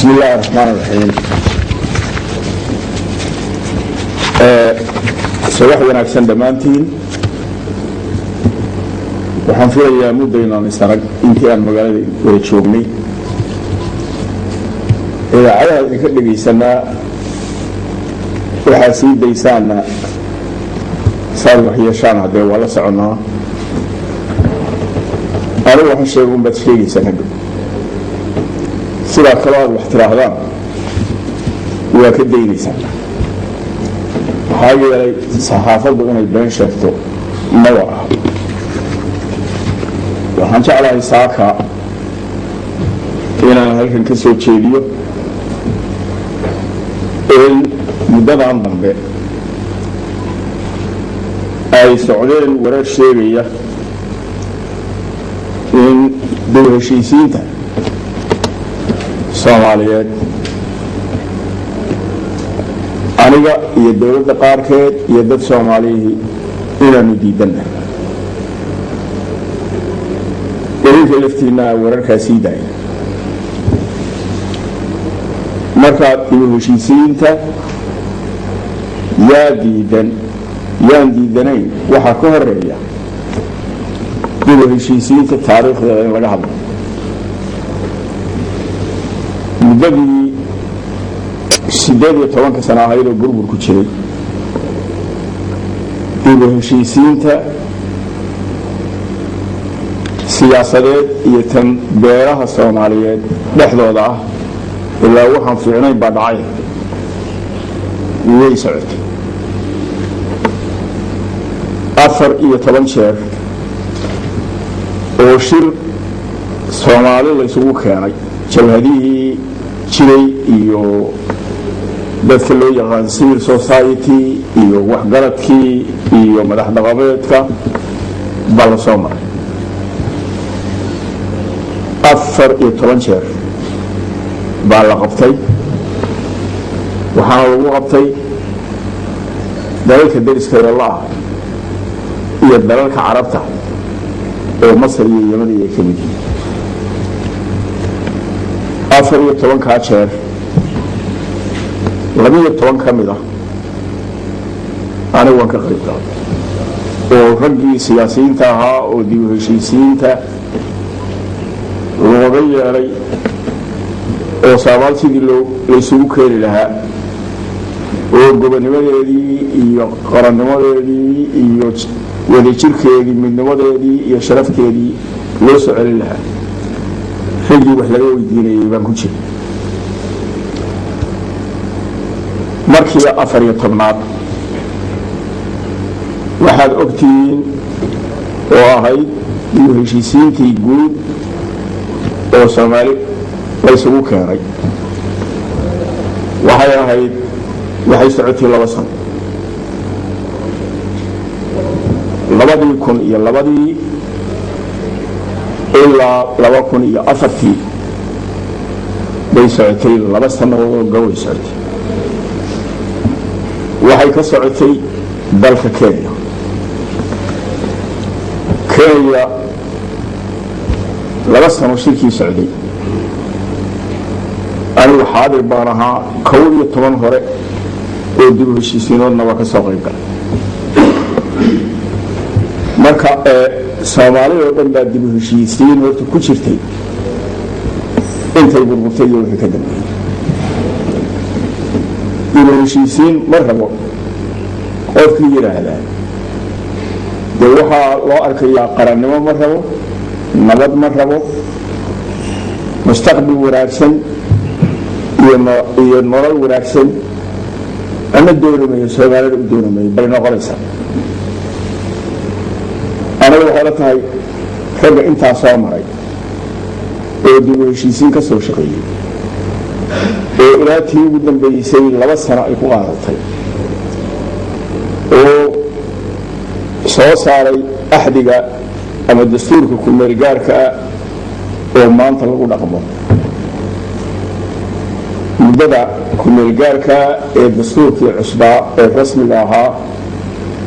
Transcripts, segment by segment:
Bismi illaahi raxmaan raxiim. Subax wanaagsan dhammaantiin. Waxaan filayaa muddaynaan isarag intii aan magaalada wada joognay. Idaacadaha idinka dhegaysanaa, waxaad sii daysaanna saad wax yeeshaan, haddee waa la soconnaa. Anigu waxaan sheega un baad sheegaysaan hadhow, sidaa kaloo aad wax tidhaahdaan waa ka daynaysaan. Maxaa yeelay, saxaafaddu inay been sheegto maba ah. Waxaan jeclahay saaka inaan halkan ka soo jeediyo in muddadan dambe ay socdeen warar sheegaya in dib heshiisiinta Soomaaliyeed aniga iyo dowladda qaarkeed iyo dad Soomaaliyihii inaanu diidanna. Idinka laftiinaa wararkaa sii daaya. Markaa dibu heshiisiinta yaa diidan, yaan diidanayn, waxaa ka horeeya dibu heshiisiinta taariikhdeeda in laga hadlo. Muddadii 18-ka sano ahayd oo burbur ku jiray, dibu heshiisiinta siyaasadeed iyo tan beeraha Soomaaliyeed dhexdooda ah, ilaa waxaan fiicnayn baa dhacay, way socotay. 14 jeer oo shir Soomaali laysugu keenay, jabhadihii jiray iyo dadka loo yaqaan civil society iyo waxgaradkii iyo madax dhaqameedka baa la soo maray. 14 jeer baa la qabtay, waxaana lagu qabtay dalalka deriska la ah iyo dalalka Carabta oo Masar iyo Yeman iyo ay ka mid yihiin. 14-kaa jeer, 12 ka mid ah anigu waan ka qayb galay, oo raggii siyaasiyiinta ahaa oo dib u heshiisiinta looga yeedhay oo soomaal sidii loo laysugu keeni lahaa oo gobonimadeedii iyo qarannimadeedii iyo wadajirkeedii, midnimadeedii iyo sharafteedii loo soo celin lahaa, raggii wax laga weydiinayay baan ku jiray. Markii 14aad, waxaad ogtihiin, oo ahayd dib u heshiisiintii guud oo Soomaali laysugu keenay, waxay ahayd, waxay socotay 2 sano, 2002-dii ilaa 2004-tii bay socotay. 2 sannadood oo gaway socotay. Waxay ka socotay dalka Kenya. Kenya 2 sano shirkii socday, anigu xaadir baan ahaa. 11 hore oo dib u heshiisiinoodna waa ka soo qayb galay. Marka Soomaalida oo dhan baa dib u heshiisiin horta ku jirtay intay burburtay iyo wixii ka dambeeyey. Dib u heshiisiin ma rabo qofkii yidhaahdaa, dee waxaa loo arkayaa qarannimo ma rabo, nabad ma rabo, mustaqbal wanaagsan iyo nolol wanaagsan ama doonamayo, Soomaalida u doonamayo bay noqonaysaa. Aniga waxay la tahay ragga intaa soo maray oo dib u heshiisiin ka soo shaqeeyey oo ilaa tii ugu dambeysay 2 sano ay ku qaadatay oo soo saaray axdiga ama dastuurka kumeelgaarka ah oo maanta lagu dhaqmo, muddada kumeelgaarka ee dastuurkii cusbaa ee rasmiga ahaa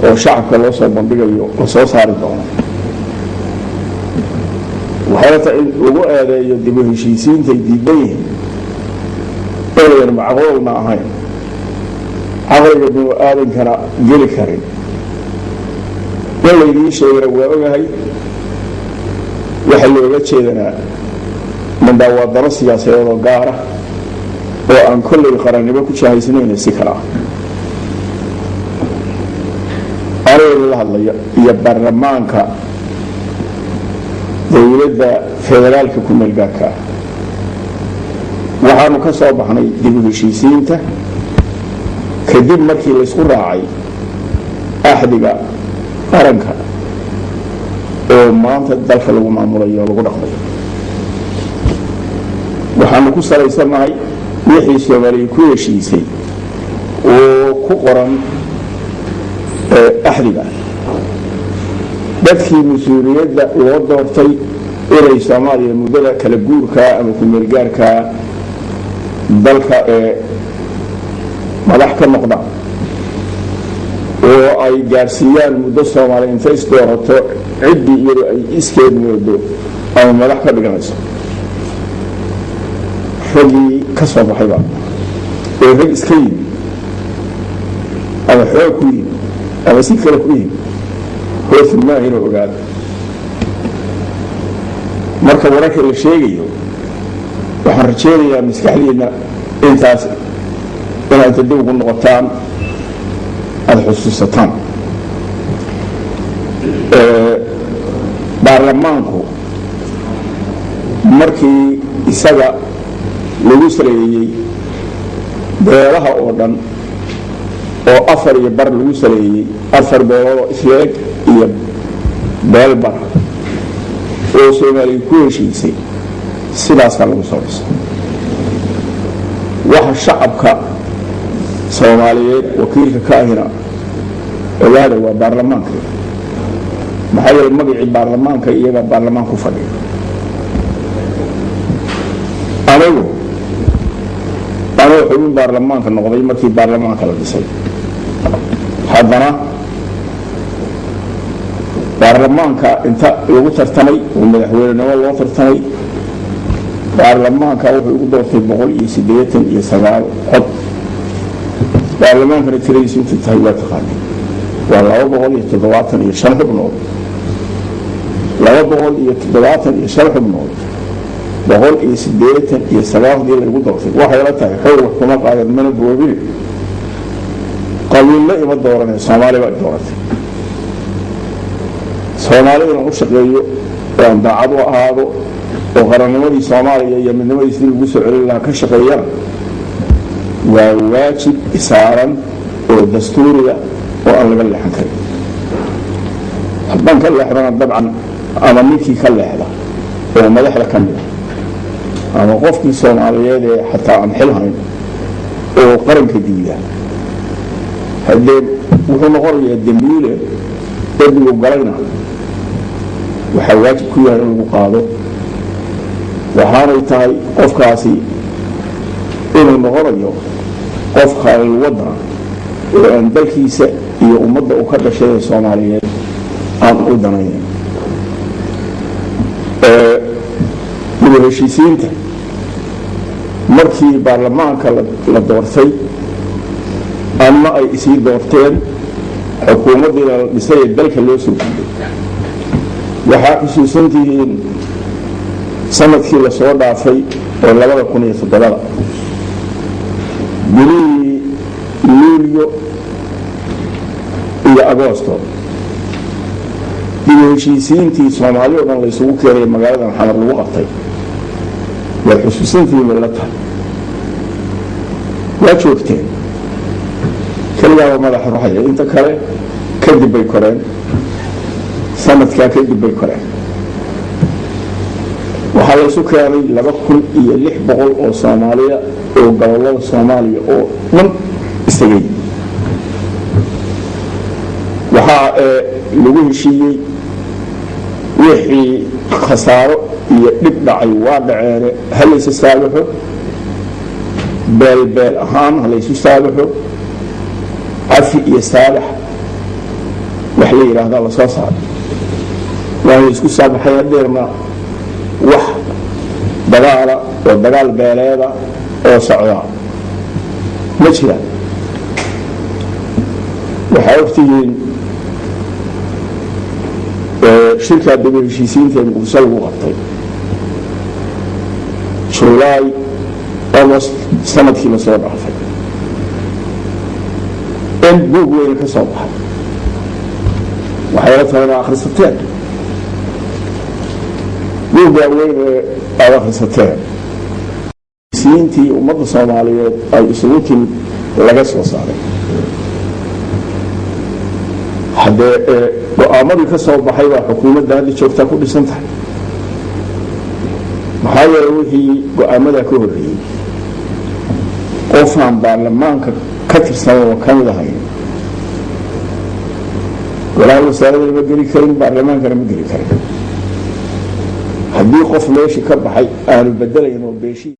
oo shacabka loo soo bandhigayo la soo saari doono, waxayla tahay in lagu eedeeyo dib u heshiisiintay diidan yihiin. Inayan macquulna ahayn, caqliga binu aadankana geli karin in laydiin sheegana waa ogahay. Waxaa looga jeedanaa mindhaa waa dano siyaasadeed oo gaara oo aan kollay qarannimo ku jahaysnayna si kale ah. Aniga la hadlaya iyo baarlamaanka dowladda federaalka ku meelgaarka ah, waxaanu ka soo baxnay dib u heshiisiinta kadib markii laysku raacay axdiga qaranka oo maanta dalka lagu maamulayo oo lagu dhaqmayo. Waxaanu ku salaysannahay wixii Soomaaliya ku heshiisay oo ku qoran axdiga. Dadkii mas-uuliyadda loo doortay inay Soomaaliya muddada kala guurkaa ama kumeelgaarkaa dalka ee madax ka noqdaan oo ay gaadhsiiyaan muddo Soomaaliya intay isdoorato ciddii iyadoo ay iskeed moodo ama madax ka dhiganayso, raggii ka soo baxayba oo rag iska yimi ama xoog ku yimi ama si kale ku yimi horta maaha inuu ogaado. Marka wararka la sheegayo, waxaan rajeynayaa maskaxdiinna intaas inaad inta dib ugu noqotaan, aada xusuusataan. Baarlamaanku markii isaga lagu saleeyey beelaha oo dhan oo 4.5 lagu saleeyey, 4 beelood oo isleeg iyo beel bar oo Soomaaliya ku heshiisay, sidaasaa lagu soo dhisay. Waxa shacabka Soomaaliyeed wakiilka ka ahina, ogaada, waa baarlamaanka. Maxaa yeele magacii baarlamaanka iyagaa baarlamaan ku fadhiya. Anigu anuu xubin baarlamaanka noqday markii baarlamaanka la dhisay, haddana baarlamaanka inta lagu tartamay oo madaxweynenimo loo tartamay, baarlamaanka wuxuu igu doortay 189 cod. Baarlamaankana tiradiisu intay tahay waa taqaanay, waa 275 xubnood. 275 xubnood, 189 hadii laygu doortay, waxay la tahay xoog wax kuma qaadan, mana boobine, qabiilna ima dooranay, Soomaali baa dooratay. Soomaali inaan u shaqeeyo oo aan daacad u ahaado oo qarannimadii Soomaaliya iyo midnimadii sidii lagu soo celin lahaa ka shaqeeyana waa waajib isaaran oo dastuuriga oo aan laga leexan karin. Haddaan ka leexdana dabcan, ama ninkii ka leexda oo madaxda ka mida ama qofkii Soomaaliyeed ee xataa aan xil hayn oo qaranka diida, haddee wuxuu noqonayaa dembiile. Dembigu galayna waxaa waajib ku yahay in lagu qaado, waxaanay tahay qofkaasi inuu noqonayo qof khaalil wadana oo aan dalkiisa iyo ummadda uu ka dhashay ee Soomaaliyeed aan u danaynayn. Dib heshiisiinta markii baarlamaanka la doortay ama ay isii doorteen, xukuumaddiina la dhisay ee dalka loo soo guuday, waxaa xusuusan tihiin sanadkii lasoo dhaafay oo 2007-da, bilihii Luulyo iyo Agoosto, dib u heshiisiintii Soomaali o dhan laysugu keenay magaaladan Xamar lagu qabtay, waad xusuusantihiin bay la tahay, waa joogteen. Keligaaba madaxa ruxaya, inta kale kadib bay koreen, sanadkaa kadib bay koreen. Waxaa laysu keenay 2600 oo Soomaaliya oo gobolada Soomaaliya oo dhan isagay. Waxaa lagu heshiiyey wixii khasaaro iyo dhib dhacay waa dhaceene ha laysu saabaxo, beelbeel ahaan ha laysu saabaxo, cafi iyo saalax wax la yidhaahdaa lasoo saaray, waa la isku saabaxay. Hadeerna wax dagaala oo dagaal beeleeda oo socdaa Ma jiraan. Waxaa ogtihiin shirkaa daba heshiisiinta ee Muqdisho lagu qabtay July, August sanadkii la soo dhaafay, in buug weyne ka soo baxay. Waxay la tahay ina akhrisateen buuggaa weyn ee aada akhrisateen siintii ummadda Soomaaliyeed ay isugu timid laga soo saaray. Haddee go-aamadii ka soo baxay baa xukuumadda hadda joogtaa ku dhisan tahay. Maxaa yeelay, wixii go-aamadaa ka horreeyey, qofaan baarlamaanka ka tirsan oo ka mid ahayn golaha wasaaradana ma geli karin, baarlamaankana ma geli karin. Haddii qof meeshii ka baxay aanu bedelayn oo beeshii